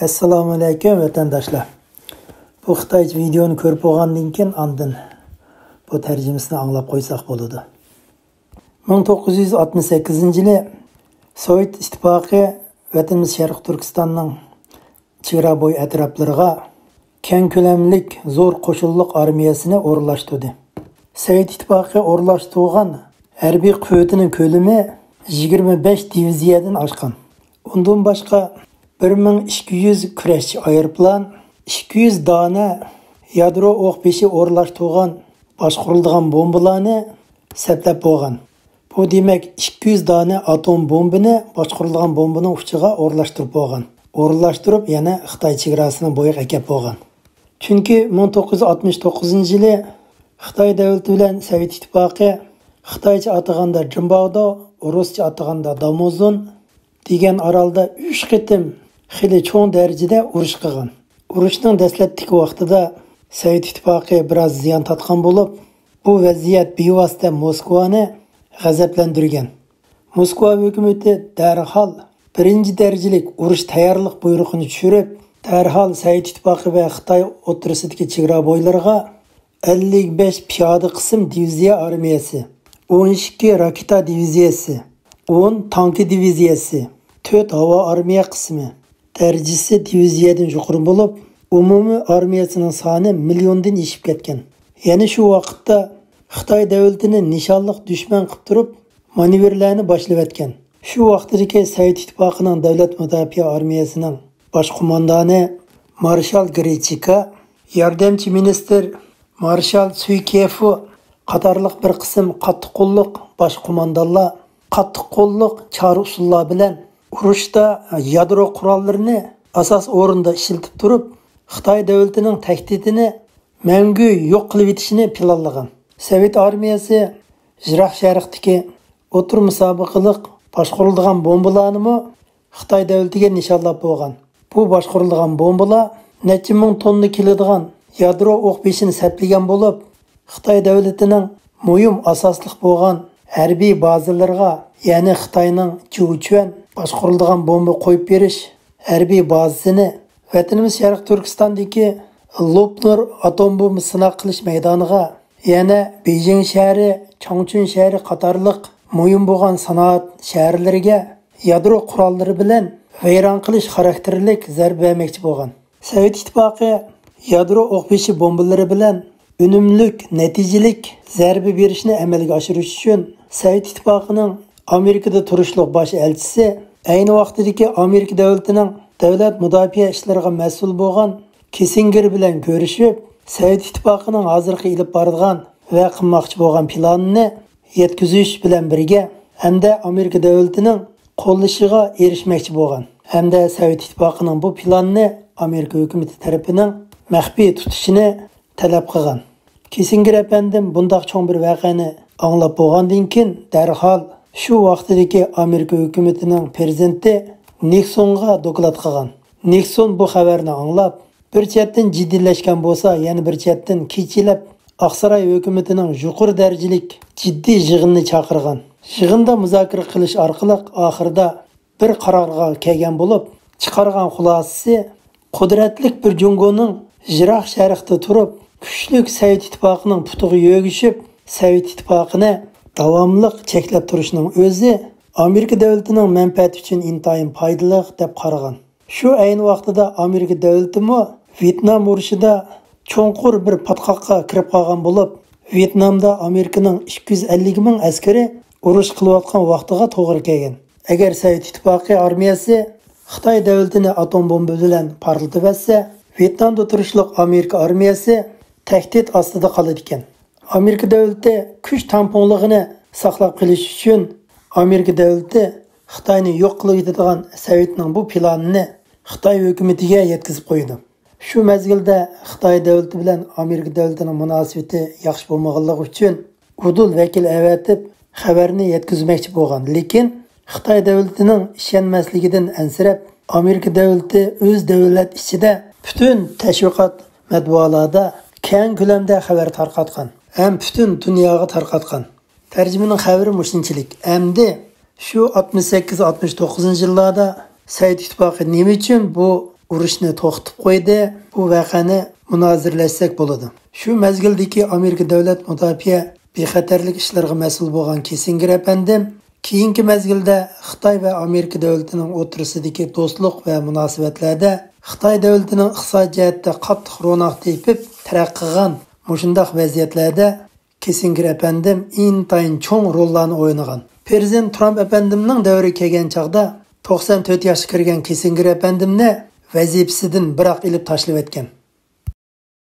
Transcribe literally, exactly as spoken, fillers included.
ئەسسالامۇئەلەيكۇم، ۋەتەنداشلار. بۇ خىتايچە ۋىدېئونى كۆرۈپ بولغاندىن كېيىن، ئاندىن بۇ تەرجىمىسىنى ئاڭلاپ قويساق بولىدۇ. مىڭ توققۇز يۈز ئاتمىش سەككىزىنچى يىلى سوۋېت ئىتتىپاقى ۋەتىنىمىز شەرقىي تۈركىستاننىڭ چېگرا بويى ئەتراپلىرىغا كەڭ كۆلەملىك زور قوشۇنلۇق ئارمىيەسىنى ئورۇنلاشتۇردى. سوۋېت ئىتتىپاقى ئورۇنلاشتۇرغان ھەربىي قۇۋۋىتىنىڭ كۆلىمى يىگىرمە بەش دىۋىزىيەدىن ئاشقان. ئۇندىن باشقا، بىر مىڭ ئىككى يۈز كۈرەشچى ئايروپىلان، ئىككى يۈز دانە يادرو ئوق بېشى ئورۇنلاشتۇرغان باشقۇرۇلىدىغان بومبىلارنى سەپلەپ بولغان. بۇ دېمەك، ئىككى يۈز دانە ئاتوم بومبىنى باشقۇرۇلىدىغان بومبىنىڭ ئۇچىغا ئورۇنلاشتۇرۇپ بولغان. ئورۇنلاشتۇرۇپ، يەنە خىتاي چېگراسىنىڭ بويىغا ئەكەپ بولغان. چۈنكى مىڭ توققۇز يۈز ئاتمىش توققۇزىنچى يىلى خىتاي دۆلىتى بىلەن سوۋېت ئىتتىپاقى، خىتايچە ئاتىغاندا جىنباۋدو، رۇسچە ئاتىغاندا داموزۇن دېگەن ئارالدا ئۈچ قېتىم خېلى چوڭ دەرىجىدە ئۇرۇش قىلغان. ئۇرۇشنىڭ دەسلەپتىكى ۋاقتىدا سوۋېت ئىتتىپاقى بىراز زىيان تارتقان بولۇپ، بۇ ۋەزىيەت بىۋاسىتە موسكۋانى غەزەپلەندۈرگەن. موسكۋا ھۆكۈمىتى دەرھال بىرىنچى دەرىجىلىك ئۇرۇش تەييارلىق بۇيرۇقىنى چۈشۈرۈپ، دەرھال سوۋېت ئىتتىپاقى ۋە خىتاي ئوتتۇرىسىدىكى چېگرا بويلىرىغا ئەللىك بەش پىيادە قىسىم دىۋىزىيە ئارمىيەسى، ئون ئىككى راكېتا دىۋىزىيەسى، ئون تانكا دىۋىزىيەسى، تۆت ھاۋا ئارمىيە قىسمى، دەرىجىسى دىۋىزىيەدىن يۇقىرى بولۇپ، ئومۇمىي ئارمىيەسىنىڭ سانى مىليوندىن ئېشىپ كەتكەن. يەنە شۇ ۋاقىتتا خىتاي دۆلىتىنى نىشانلىق دۈشمەن قىلىپ تۇرۇپ، مانېۋىرلارنى باشلىۋەتكەن. شۇ ۋاقتىدىكى سوۋېت ئىتتىپاقىنىڭ دۆلەت مۇداپىئە ئارمىيەسىنىڭ باش قوماندانى مارشال گرېچىكا، ياردەمچى مىنىستىر مارشال سۈيكېفو قاتارلىق بىر قىسىم قاتتىق قوللۇق باش قوماندانلار قاتتىق قوللۇق چارە ئۇسۇللار بىلەن ئۇرۇشتا يادرو قوراللىرىنى ئاساس ئورۇندا ئىشلىتىپ تۇرۇپ، خىتاي دۆلىتىنىڭ تەھدىتىنى مەڭگۈ يوق قىلىۋېتىشنى پىلانلىغان. سوۋېت ئارمىيەسى يىراق شەرقتىكى ئوتتۇرا مۇسابىقىلىق باشقۇرۇلىدىغان بومبىلارنىمۇ خىتاي دۆلىتىگە نىشانلاپ بولغان. بۇ باشقۇرۇلىدىغان بومبىلار نەچچە مىڭ توننا كېلىدىغان يادرو ئوق بېشىنى سەپلىگەن بولۇپ، خىتاي دۆلىتىنىڭ مۇھىم ئاساسلىق بولغان ھەربىي بازىلىرىغا، يەنى خىتاينىڭ جۇچۈەن باشقۇرۇلىدىغان بومبا قويۇپ بېرىش ھەربىي بازىسىنى، ۋەتىنىمىز شەرقىي تۈركىستاندىكى لوپنۇر ئاتوم بومبا سىناق قىلىش مەيدانىغا، يەنە بېيجىڭ شەھىرى، چاڭچۈن شەھىرى قاتارلىق مۇھىم بولغان سانائەت شەھەرلىرىگە يادرو قوراللىرى بىلەن ۋەيران قىلىش خاراكتېرلىك زەربە بەرمەكچى بولغان. سوۋېت ئىتتىپاقى يادرو ئوق بېشى بومبىلىرى بىلەن ئۈنۈملۈك، نەتىجىلىك زەربە بېرىشنى ئەمەلگە ئاشۇرۇش ئۈچۈن، سوۋېت ئىتتىپاقىنىڭ ئامېرىكىدا تۇرۇشلۇق باش ئەلچىسى، ئەينى ۋاقتىدىكى ئامېرىكا دۆلىتىنىڭ دۆلەت مۇداپىئە ئىشلىرىغا مەسئۇل بولغان كىسسىنگېر بىلەن كۆرۈشۈپ، سوۋېت ئىتتىپاقىنىڭ ھازىرقى ئېلىپ بارىدىغان ۋە قىلماقچى بولغان پىلانىنى يەتكۈزۈش بىلەن بىرگە، ھەمدە ئامېرىكا دۆلىتىنىڭ قوللىشىغا ئېرىشمەكچى بولغان ھەمدە سوۋېت ئىتتىپاقىنىڭ بۇ پىلانىنى ئامېرىكا ھۆكۈمىتى تەرىپىنىڭ مەخپىي تۇتۇشىنى تەلەپ قىلغان. كىسسىنگېر ئەپەندىم بۇنداق چوڭ بىر ۋەقەنى ئاڭلاپ بولغاندىن كېيىن، دەرھال شۇ ۋاقتىدىكى ئامېرىكا ھۆكۈمىتىنىڭ پىرېزىدېنتى نىكسونغا دوكلات قىلغان. نىكسون بۇ خەۋەرنى ئاڭلاپ، بىر چەتتىن جىددىيلەشكەن بولسا، يەنە بىر چەتتىن كېچىلەپ ئاقساراي ھۆكۈمىتىنىڭ يۇقىرى دەرىجىلىك جىددىي يىغىنىنى چاقىرغان. يىغىندا مۇزاكىرە قىلىش ئارقىلىق ئاخىرىدا بىر قارارغا كەلگەن بولۇپ، چىقارغان خۇلاسىسى، قۇدرەتلىك بىر جۇڭگونىڭ يىراق شەرقتە تۇرۇپ، كۈچلۈك سوۋېت ئىتتىپاقىنىڭ پۇتىغا يۆگىشىپ، سوۋېت ئىتتىپاقىنى داۋاملىق چەكلەپ تۇرۇشنىڭ ئۆزى ئامېرىكا دۆلىتىنىڭ مەنپەئەتى ئۈچۈن ئىنتايىن پايدىلىق دەپ قارىغان. شۇ ئەينى ۋاقتىدا ئامېرىكا دۆلىتىمۇ ۋيېتنام ئۇرۇشىدا چوڭقۇر بىر پاتقاققا كىرىپ قالغان بولۇپ، ۋيېتنامدا ئامېرىكىنىڭ ئىككى يۈز ئەللىك مىڭ ئەسكىرى ئۇرۇش قىلىۋاتقان ۋاقتىغا توغرا كەلگەن. ئەگەر سوۋېت ئىتتىپاقى ئارمىيەسى خىتاي دۆلىتىنى ئاتوم بومبا بىلەن پارتلىتىۋەتسە، ۋيېتنامدا تۇرۇشلۇق ئامېرىكا ئارمىيەسى تەھدىت ئاستىدا قالىدىكەن. ئامېرىكا دۆلىتى كۈچ تەڭپۇڭلۇقىنى ساقلاپ قېلىش ئۈچۈن، ئامېرىكا دۆلىتى خىتاينى يوق قىلىۋېتىدىغان سوۋېتنىڭ بۇ پىلانىنى خىتاي ھۆكۈمىتىگە يەتكۈزۈپ قويىدۇ. شۇ مەزگىلدە خىتاي دۆلىتى بىلەن ئامېرىكا دۆلىتىنىڭ مۇناسىۋىتى ياخشى بولمىغانلىقى ئۈچۈن، ئۇدۇل ۋەكىل ئەۋەتىپ، خەۋەرنى يەتكۈزمەكچى بولغان. لېكىن خىتاي دۆلىتىنىڭ ئىشەنمەسلىكىدىن ئەنسىرەپ، ئامېرىكا دۆلىتى ئۆز دۆلەت ئىچىدە پۈتۈن تەشۋىقات مەتبۇئاتلاردا كەڭ كۆلەمدە خەۋەر تارقاتقان ھەم پۈتۈن دۇنياغا تارقاتقان. تەرجىمىنىڭ خەۋىرى مۇشۇنچىلىك. ئەمدى شۇ ئاتمىش سەككىز، ئاتمىش توققۇزىنچى يىللاردا سوۋېت ئىتتىپاقى نېمە ئۈچۈن بۇ ئۇرۇشنى توختىتىپ قويدى. بۇ ۋەقەنى مۇنازىرىلەشسەك بولىدۇ. شۇ مەزگىلدىكى ئامېرىكا دۆلەت مۇداپىئە بىخەتەرلىك ئىشلىرىغا مەسئۇل بولغان كىسسىنگېر ئەپەندىم كېيىنكى مەزگىلدە خىتاي ۋە ئامېرىكا دۆلىتىنىڭ ئوتتۇرىسىدىكى دوستلۇق ۋە مۇناسىۋەتلەردە خىتاي دۆلىتىنىڭ ئىقتىسادىي جەھەتتە قاتتىق روناق تېپىپ تەرەققىي قىلغان مۇشۇنداق ۋەزىيەتلەردە كىسسىنگېر ئەپەندىم ئىنتايىن چوڭ روللارنى ئوينىغان. پىرېزىدېنت ترامپ ئەپەندىمنىڭ دەۋرىگە كەلگەن چاغدا توقسان تۆت ياشقا كىرگەن كىسسىنگېر ئەپەندىمنى ۋەزىپىسىدىن بىراق ئېلىپ تاشلىۋەتكەن.